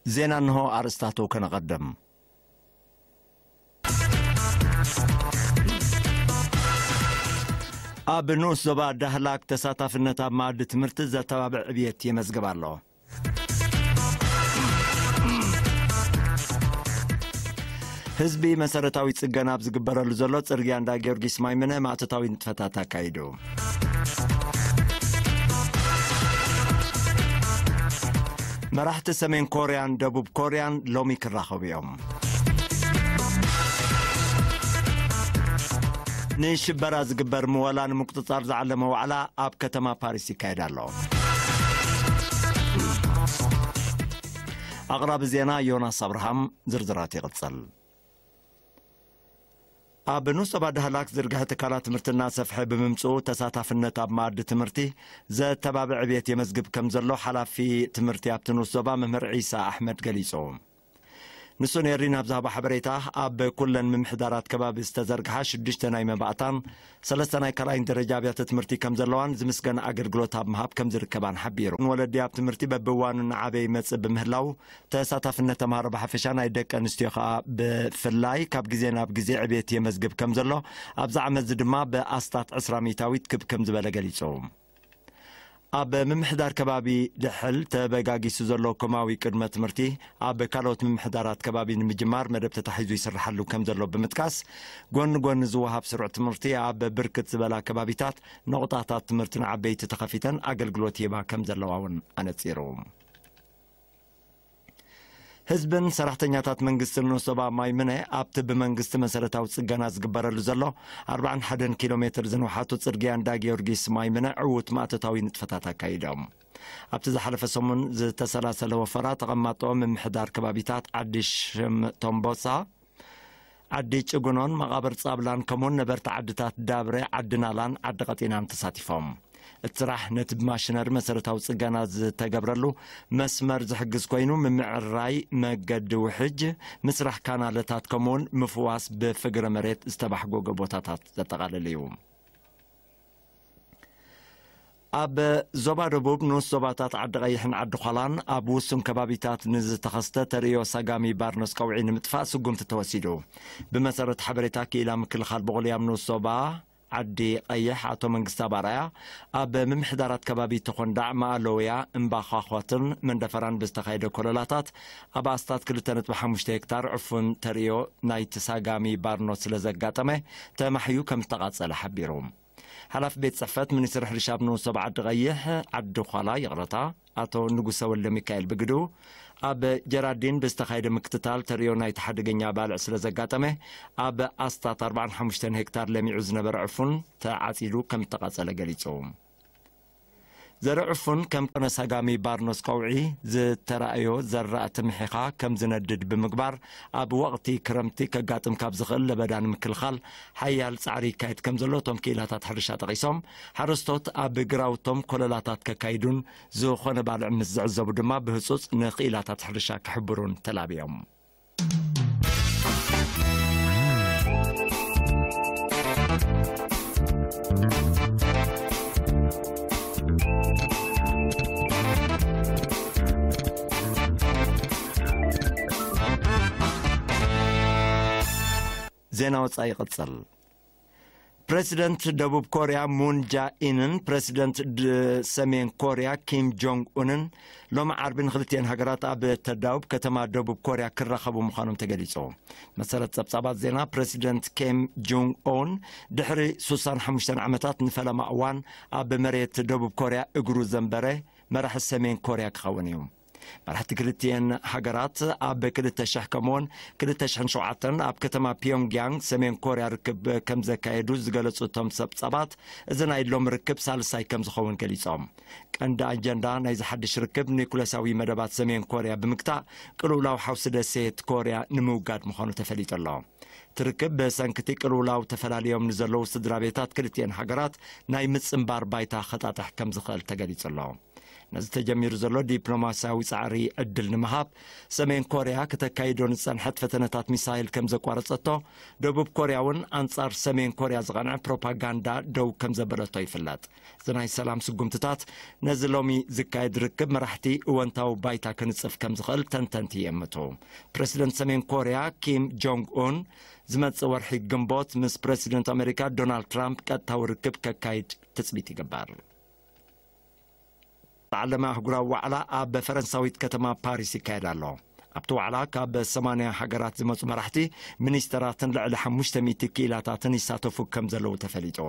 ዜና እንሆ ኣርእስታቱ ከነቐድም። ኣብ ንኡስ ዞባ ዳህላክ ተሳታፍነት ኣብ መኣዲ ትምህርቲ ዘተባብዕ ዕብየት የመዝግብ ኣሎ። ህዝቢ መሰረታዊ ጽገና ኣብ ዝግበረሉ ዘሎ ጽርግያ እንዳ ጊዮርጊስ ማይምነ ማእቶታዊ ንጥፈታት ኣካይዱ። መራሕቲ ሰሜን ኮርያን ደቡብ ኮርያን ሎሚ ክራኸቡ እዮም። ንሽበራ ዝግበር ምወላ ንምቁጽጻር ዝዓለመ ዋዕላ ኣብ ከተማ ፓሪስ ይካየድ ኣሎ። ኣቕራቢ ዜና ዮናስ ኣብርሃም። ዝርዝራት ይቕጽል። ኣብ ንኡስ ዞባ ዳህላክ ዝርግሐ ትካላት ትምህርቲ እናሰፍሐ ብምምጽኡ፣ ተሳታፍነት ኣብ መኣዲ ትምህርቲ ዘተባብዕ ዕብየት የመዝግብ ከም ዘሎ ሓላፊ ትምህርቲ ኣብቲ ንኡስ ዞባ መምህር ዒሳ ኣሕመድ ገሊጹ። ንሱ ኔሪ ናብ ዝሃቦ ሓበሬታ፣ ኣብ ኩለን ምምሕዳራት ከባቢ ዝተዘርግሓ ሽዱሽተ ናይ መባእታን ሰለስተ ናይ ካልኣይን ደረጃ ኣብያተ ትምህርቲ ከም ዘለዋን ዝምስገን ኣገልግሎት ኣብ ምሃብ ከም ዝርከባን ሓቢሩ። ንወለዲ ኣብ ትምህርቲ በብእዋኑ እናዓበየ ይመጽእ ብምህላው፣ ተሳታፍነት ተምሃሮ ብሓፈሻ ናይ ደቂ ኣንስትዮ ከኣ ብፍላይ ካብ ግዜ ናብ ግዜ ዕብየት የመዝግብ ከም ዘሎ፣ ኣብዚ ዓመት እዚ ድማ ብኣስታት ዕስራ ሚእታዊት ክብ ከም ዝበለ ገሊጹ። ኣብ ምምሕዳር ከባቢ ድሕል ተበጋጊሱ ዘሎ ኮማዊ ቅድመ ትምህርቲ ኣብ ካልኦት ምምሕዳራት ከባቢ ንምጅማር መደብ ተታሒዙ ይስርሓሉ ከም ዘሎ ብምጥቃስ፣ ጎኒ ጎኒ ዝወሃብ ስሩዕ ትምህርቲ ኣብ ብርክት ዝበላ ከባቢታት ነቑጣታት ትምህርቲ ንዓበይቲ ተኸፊተን ኣገልግሎት ይህባ ከም ዘለዋ እውን ኣነጺሩ። ህዝብን ሰራሕተኛታት መንግስትን ንኡስ ዞባ ማይምነ ኣብቲ ብመንግስቲ መሰረታዊ ጽገና ዝግበረሉ ዘሎ ኣርባዓን ሓደን ኪሎ ሜትር ዝንውሓቱ ጽርግያ እንዳ ጊዮርጊስ ማይምነ ዕዉት ማእቶታዊ ንጥፈታት ኣካይዶም። ኣብቲ ዝሓለፈ ሰሙን ዝተሰላሰለ ወፈራ ተቐማጦ ምምሕዳር ከባቢታት ዓዲ ሽም ቶምቦሳ፣ ዓዲ ጭጉኖን መቓብር ጻብላን ከምኡውን ነበርቲ ዓድታት ዳብረ፣ ዓዲ ናላን ዓዲ ቀጢናን ተሳቲፎም። እቲ ስራሕ ነቲ ብማሽነሪ መሰረታዊ ጽገና ዝተገብረሉ መስመር ዝሕግዝ ኮይኑ፣ ምምዕራይ መገዲ ውሕጅ፣ ምስራሕ ካናለታት ከምኡውን ምፍዋስ ብፍግረ መሬት ዝተባሕጎገ ቦታታት ዘጠቓልል እዩ። ኣብ ዞባ ደቡብ ንኡስ ዞባታት ዓዲ ቀይሕን ዓዲ ዃላን ኣብ ውሱን ከባቢታት ንዝተኸስተ ተርእዮ ሳጋሚ ባርኖስ ቀውዒ ንምጥፋእ ስጉምቲ ተወሲዱ። ብመሰረት ሓበሬታ ክኢላ ምክልኻል ብቑልያም ንኡስ ዞባ ዓዲ ቀይሕ ኣቶ መንግስታ ባራያ፣ ኣብ ምምሕዳራት ከባቢ ተኾንዳዕ፣ ማኣለውያ፣ እምባኻኾትን መንደፈራን ብዝተኻየደ ኮለላታት ኣብ ኣስታት ክልተ ነጥቢ ሓሙሽተ ሄክታር ዕፉን ተርእዮ ናይቲ ሳጋሚ ባርኖስ ስለ ዘጋጠመ ተማሕዩ ከም ዝተቓጸለ ሓቢሩ። ሓላፊ ቤት ጽሕፈት ሚኒስትሪ ሕርሻ ኣብ ንኡስ ዞባ ዓዲ ቀይሕ፣ ዓዲ ዃላ፣ ይቕረታ፣ ኣቶ ንጉሰ ወልደ ሚካኤል ብግዱ፣ ኣብ ጀራዲን ብዝተኻየደ ምክትታል ተርእዮ ናይቲ ሓደገኛ ባልዕ ስለ ዘጋጠመ፣ ኣብ ኣስታት ኣርባዓን ሓሙሽተን ሄክታር ለሚዑ ዝነበረ ዕፉን ተዓጺዱ ከም ዝተቓጸለ ገሊጹ። ዘርኢ ዕፉን ከም ኮነ ሳጋሚ ባርኖስ ቀውዒ ዝተራእዮ ዘራእቲ ምሒኻ ከም ዝነድድ ብምግባር፣ ኣብ ወቕቲ ክረምቲ ከጋጥም ካብ ዝኽእል ለበዳ ንምክልኻል ሓያል ጻዕሪ ይካየድ ከም ዘሎ እቶም ክኢላታት ሕርሻ ጠቒሶም፣ ሓረስቶት ኣብ ግራውቶም ኮለላታት ከካይዱን ዝኾነ ባልዕ ምስ ዝዕዘቡ ድማ ብህጹጽ ንክኢላታት ሕርሻ ክሕብሩን ተላብዮም። ዜና ወጻኢ ይቕጽል። ፕረሲደንት ደቡብ ኮርያ ሙን ጃኢንን ፕረሲደንት ድ-፣ ሰሜን ኮርያ ኪም ጆንግ ኡንን ሎሚ ዓርቢ ንክልቲኤን ሃገራት ኣብ ተዳውብ ከተማ ደቡብ ኮርያ ክራኸቡ ምዃኖም ተገሊጹ። መሰረት ጸብጻባት ዜና፣ ፕረሲደንት ኪም ጆንግ ኡን ድሕሪ ሱሳን ሓሙሽተን ዓመታት ንፈለማ እዋን ኣብ መሬት ደቡብ ኮርያ እግሩ ዘንበረ መራሒ ሰሜን ኮርያ ክኸውን እዩ። መራሕቲ ክልቲኤን ሃገራት ኣብ ክልተ ሽሕ ከምኡውን ክልተ ሽሕን ሸውዓተን ኣብ ከተማ ፒዮንግያንግ ሰሜን ኮርያ ርክብ ከም ዘካየዱ ዝገለጹ እቶም ጸብጻባት፣ እዚ ናይ ሎም ርክብ ሳልሳይ ከም ዝኸውን ገሊጾም። ቀንዲ ኣጀንዳ ናይዚ ሓድሽ ርክብ ኒኩለሳዊ መደባት ሰሜን ኮርያ ብምግታእ ቅልውላው ሓውሲ ደሴት ኮርያ ንምውጋድ ምዃኑ ተፈሊጡ ኣሎ። እቲ ርክብ ብሰንኪ እቲ ቅልውላው ተፈላልዮም ንዘለዉ ስድራ ቤታት ክልቲኤን ሃገራት ናይ ምጽንባር ባይታ ከጣጥሕ ከም ዝኽእል ተገሊጹ ኣሎ። ነዚ ተጀሚሩ ዘሎ ዲፕሎማስያዊ ጻዕሪ ዕድል ንምሃብ፣ ሰሜን ኮርያ ክተካይዶ ንጸንሐት ፈተነታት ሚሳይል ከም ዘቋረጸቶ፣ ደቡብ ኮርያ እውን ኣንጻር ሰሜን ኮርያ ዝቐንዐ ፕሮፓጋንዳ ደው ከም ዘበለቶ ይፍለጥ። እዚ ናይ ሰላም ስጉምትታት ነዚ ሎሚ ዝካየድ ርክብ መራሕቲ እወንታዊ ባይታ ክንጽፍ ከም ዝኽእል ተንተንቲ ይእምቱ። ፕረሲደንት ሰሜን ኮርያ ኪም ጆንግ ኡን ዝመጽእ ወርሒ ግንቦት ምስ ፕረሲደንት ኣሜሪካ ዶናልድ ትራምፕ ቀጥታዊ ርክብ ከካይድ ትጽቢት ይግበር። ዓለማዊ ኣህጉራዊ ዋዕላ ኣብ ፈረንሳዊት ከተማ ፓሪስ ይካየድ ኣሎ። ኣብቲ ዋዕላ ካብ ሰማንያ ሃገራት ዝመጹ መራሕቲ፣ ሚኒስተራትን ልዕሊ ሓሙሽተ ሚእቲ ክኢላታትን ይሳተፉ ከም ዘለዉ ተፈሊጡ።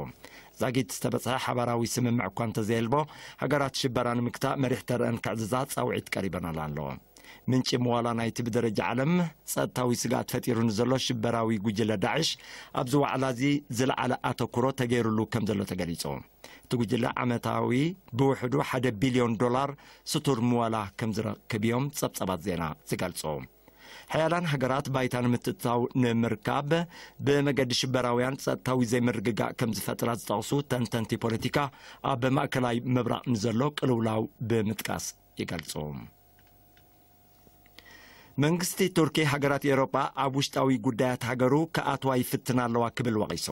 ዛጊት ዝተበጽሐ ሓባራዊ ስምምዕ እኳ እንተዘየልቦ፣ ሃገራት ሽበራ ንምግታእ መሪሕ ተረአን ክዕዝዛ ጻውዒት ቀሪበናል ኣሎ። ምንጪ መዋላ ናይቲ ብደረጃ ዓለም ጸጥታዊ ስግኣት ፈጢሩ ንዘሎ ሽበራዊ ጉጅለ ዳዕሽ ኣብዚ ዋዕላ እዚ ዝለዓለ ኣተኩሮ ተገይሩሉ ከም ዘሎ ተገሊጹ። እቲ ጉጅለ ዓመታዊ ብውሕዱ ሓደ ቢልዮን ዶላር ስቱር ምዋላ ከም ዝረክብ እዮም ጸብጸባት ዜና ዝገልጹ። ሓያላን ሃገራት ባይታ ንምትእትታው ንምርካብ ብመገዲ ሽበራውያን ጸጥታዊ ዘይምርግጋእ ከም ዝፈጥራ ዝጠቕሱ ተንተንቲ ፖለቲካ፣ ኣብ ማእከላይ ምብራቕ ንዘሎ ቅልውላው ብምጥቃስ ይገልጹ። መንግስቲ ቱርኪ ሃገራት ኤውሮጳ ኣብ ውሽጣዊ ጉዳያት ሃገሩ ክኣትዋ ይፍትና ኣለዋ ክብል ወቒሱ።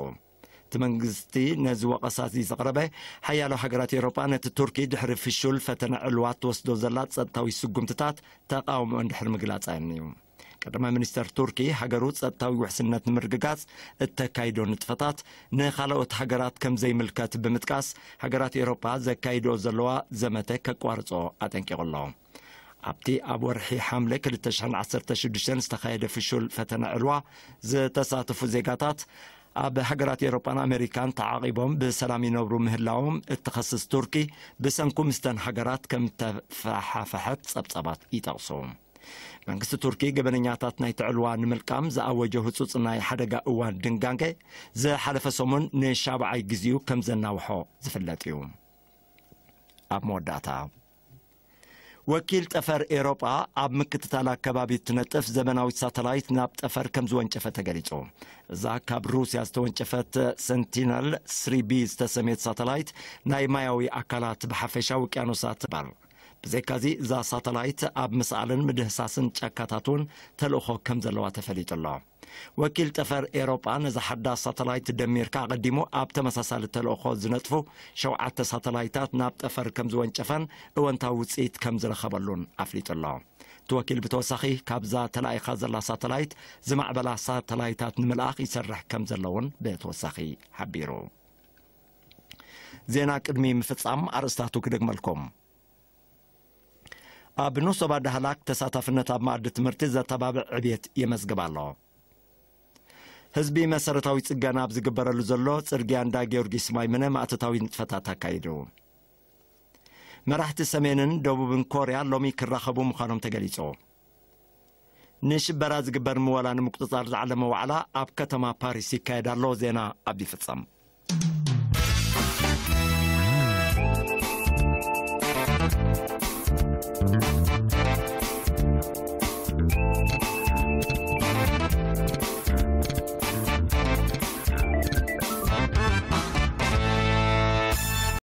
እቲ መንግስቲ ነዚ ወቐሳ እዚ ዘቕረበ፣ ሓያሎ ሃገራት ኤውሮጳ ነቲ ቱርኪ ድሕሪ ፍሹል ፈተነ ዕልዋ ትወስዶ ዘላ ጸጥታዊ ስጉምትታት ተቓውሞ እንድሕር ምግላጸን እዩ። ቀዳማይ ሚኒስተር ቱርኪ ሃገሩ ጸጥታዊ ውሕስነት ንምርግጋጽ እተካይዶ ንጥፈታት ንኻልኦት ሃገራት ከም ዘይምልከት ብምጥቃስ፣ ሃገራት ኤውሮጳ ዘካይዶ ዘለዋ ዘመተ ከቋርጾ ኣጠንቂቑ ኣሎ። ኣብቲ ኣብ ወርሒ ሓምለ ክልተ ሽሕን ዓሰርተ ሽዱሽተን ዝተኻየደ ፍሹል ፈተነ ዕልዋ ዝተሳተፉ ዜጋታት ኣብ ሃገራት ኤውሮጳን ኣሜሪካን ተዓቒቦም ብሰላም ይነብሩ ምህላዎም እትኸስስ ቱርኪ፣ ብሰንኩ ምስተን ሃገራት ከም ተፈሓፈሐት ጸብጻባት ይጠቕሱ። መንግስቲ ቱርኪ ገበነኛታት ናይቲ ዕልዋ ንምልቃም ዝኣወጆ ህጹጽ ናይ ሓደጋ እዋን ድንጋገ ዝሓለፈ ሰሙን ንሻብዓይ ግዜኡ ከም ዘናውሖ ዝፍለጥ እዩ። ኣብ መወዳእታ፣ ወኪል ጠፈር ኤውሮጳ ኣብ ምክትታል ኣከባቢ እትነጥፍ ዘበናዊት ሳተላይት ናብ ጠፈር ከም ዝወንጨፈ ተገሊጹ። እዛ ካብ ሩስያ ዝተወንጨፈት ሰንቲነል ስሪ ቢ ዝተሰምየት ሳተላይት ናይ ማያዊ ኣካላት ብሓፈሻ ውቅያኖሳት ባር። ብዘይካዚ እዛ ሳተላይት ኣብ ምስኣልን ምድህሳስን ጫካታት እውን ተልእኾ ከም ዘለዋ ተፈሊጡ ኣሎ። ወኪል ጠፈር ኤውሮጳ ነዛ ሓዳስ ሳተላይት ደሚርካ ኣቐዲሙ ኣብ ተመሳሳሊ ተልእኾ ዝነጥፉ ሸውዓተ ሳተላይታት ናብ ጠፈር ከም ዝወንጨፈን እወንታዊ ውጽኢት ከም ዝረኸበሉን ኣፍሊጡ ኣሎ። እቲ ወኪል ብተወሳኺ ካብዛ ተላኢኻ ዘላ ሳተላይት ዝማዕበላ ሳተላይታት ንምልኣኽ ይሰርሕ ከም ዘለውን ብተወሳኺ ሓቢሩ። ዜና ቅድሚ ምፍጻም ኣርእስታቱ ክደግመልኩም። ኣብ ኑሶባ ዳህላክ ተሳታፍነት ኣብ መኣዲ ትምህርቲ ዘተባብዕ ዕብየት የመዝግብ ኣሎ። ህዝቢ መሰረታዊ ጽገና ኣብ ዝግበረሉ ዘሎ ጽርግያ እንዳ ጊዮርጊስ ማይምነ ማእተታዊ ንጥፈታት ኣካይዱ። መራሕቲ ሰሜንን ደቡብን ኮርያ ሎሚ ክራኸቡ ምዃኖም ተገሊጹ። ንሽበራ ዝግበር ምወላ ንምቁጽጻር ዝዓለመ ዋዕላ ኣብ ከተማ ፓሪስ ይካየድ ኣሎ። ዜና ኣብዚ ይፍጸም።